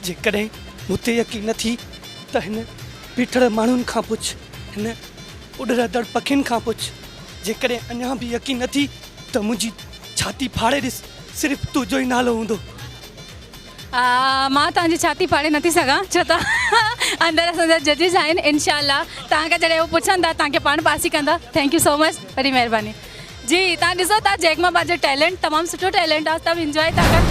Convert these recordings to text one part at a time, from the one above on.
جيڪڏهن مون تي يقين نه ٿي ته هن بيٺل ماڻهن کان پڇ، هن اڏرندڙ پکين کان پڇ. جيڪڏهن اڃا به يقين نه ٿي ته منهنجي ڇاتي ڦاڙي ڏس، صرف تنهنجو ئي نالو هوندو. مان توهان جي ڇاتي ڦاڙي نٿي سگهان ڇو ته اندر اسان جا ججز آهن. انشاء الله توهان کان جڏهن هو پڇندا توهان کي پاڻ پاسي ڪندا. Thank you so much, وڏي مهرباني. جي توهان ڏسو ٿا جيڪ مان پنهنجو ٽيلنٽ، تمام سٺو ٽيلنٽ آهي، سڀ انجواء ٿا ڪن.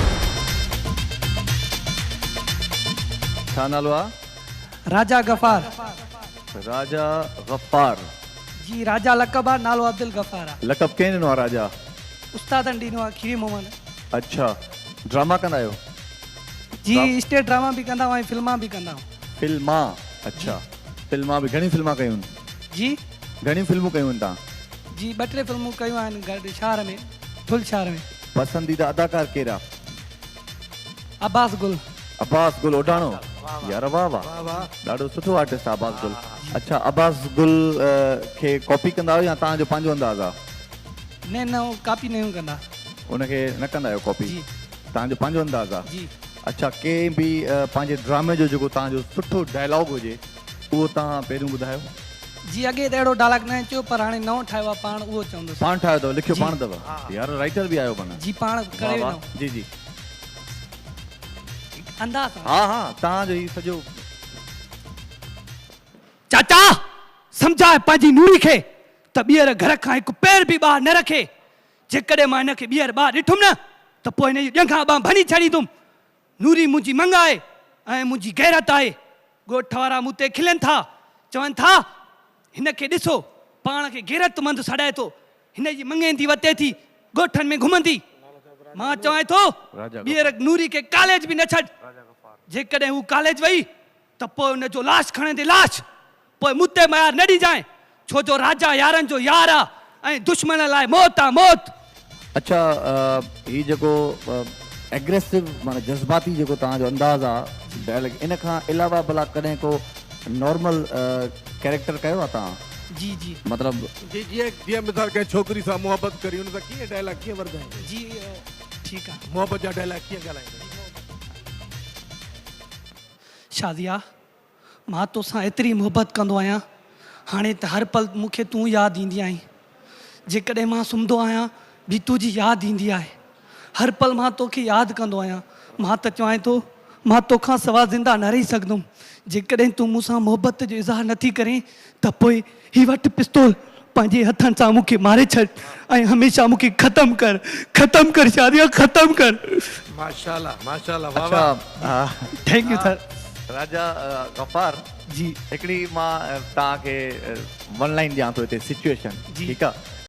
ڇا نالو آ؟ راجا غفار. راجا غفار. جي راجا لقب آ، نالو عبدالغفار آ. لقب ڪنهن ڏنو آ راجا؟ استادن ڏنو آ، کيري محمد. اڇا ڊراما ڪندا آهيو؟ جي اسٽيج ڊراما به ڪندا آهيون ۽ فلما به ڪندا آهيون. فلما اڇا فلما به گهڻيون فلما ڪيون آهن؟ جي. گهڻيون فلمون ڪيون آهن توهان؟ جي ٻه ٽي فلمون ڪيون آهن گڏ شهر ۾ ٺل شهر ۾. پسنديده اداڪار ڪير آ؟ عباس گل. عباس گل اوڍاڻو يار واه واه ڏاڍو سٺو آرٽسٽ آ عباس گل. اڇا عباس گل کي ڪاپي ڪندا آهيو يا توهان جو پنهنجو انداز آ؟ نه نه ڪاپي نه آهيون ڪندا. ان کي نه ڪندا آهيو ڪاپي؟ جي. توهان جو پنهنجو انداز آ؟ جي. اڇا ڪنهن به پنهنجي ڊرامي جو جيڪو توهان جو سٺو ڊائلاگ هجي اهو توهان پهريون ٻڌايو. جي اڳي ته اهڙو ڊائلاگ ناهي چيو پر هاڻي نئون ٺاهيو آ پاڻ اهو چوندس. پاڻ ٺاهيو اٿو لکيو جي. پاڻ اٿو يار رائيٽر به آهيو معنيٰ. جي پاڻ واه ڪري واه ويندو. جي جي. انداز سان. ها ها توهان جو هي سڄو. چاچا! سمجهاء پنهنجي نوري کي ته ٻيهر گهر کان هڪ پير به ٻاهر نه رکي. جيڪڏهن مان هن کي ٻيهر ٻاهر ڏٺم نه ته پوء هن جون ڄنگهان ٻانهن ڀڃي ڇڏيندم. نوري منهنجي مڱ آهي ۽ منهنجي غيرت آهي. ڳوٺ وارا مون تي کلن ٿا، چون ٿا، هن کي ڏسو، پاڻ کي غيرتمند سڏائي ٿو. هن جي مڱيندي وتي ٿي، ڳوٺن ۾ گهمندي. مان چوانء ٿو، ٻيهر نوري کي ڪاليج به نه ڇڏ. جيڪڏهن هوء ڪاليج وئي ته پوء ان جو لاش کڻندي لاش. پوء مون تي ميار نه ڏجانء، ڇو جو راجا يارن جو يار آ ۽ دشمن لاء موت آ موت. اڇا هي جيڪو ايگريسو معنيٰ جذباتي جيڪو توهان جو انداز آ ڊائلاگ ان کان علاوه ڀلا ڪڏهن ڪو نارمل ڪيريڪٽر ڪيو آ توهان؟ جي جي. مطلب. جي جيئن جيئن مثال ڪنهن ڇوڪري سان محبت ڪرين ان سان ڪيئن ڊائلاگ ڪيئن ورجائيندين؟ جي ٺيڪ آ. محبت جا ڊائلاگ ڪيئن ڳالهائيندين؟ شازيا مان توسان ايتري محبت ڪندو آهيان، هاڻي ته هر پل مون کي تون ياد ايندي آهين. جيڪڏهن مان سمهندو آهيان به تنهنجي ياد ايندي آهي. هر پل مان توکي ياد ڪندو آهيان. مان ته چوانء ٿو، مان توکان سوا زنده نه رهي سگهندم. جيڪڏهن تون مون سان محبت جو اظهار نٿي ڪرين ته پوء هي وٺ پستول، پنهنجي هٿن سان مون کي ماري ڇڏ ۽ هميشه مون کي ختم ڪر، ختم ڪر شازيا ختم ڪر. ماشاءالله ماشاءالله واه واه. اڇا thank you sir. راجا غفار جي هڪڙي مان توهان کي ون لائن ڏيان ٿو هتي سچوئيشن جي ٺيڪ آ.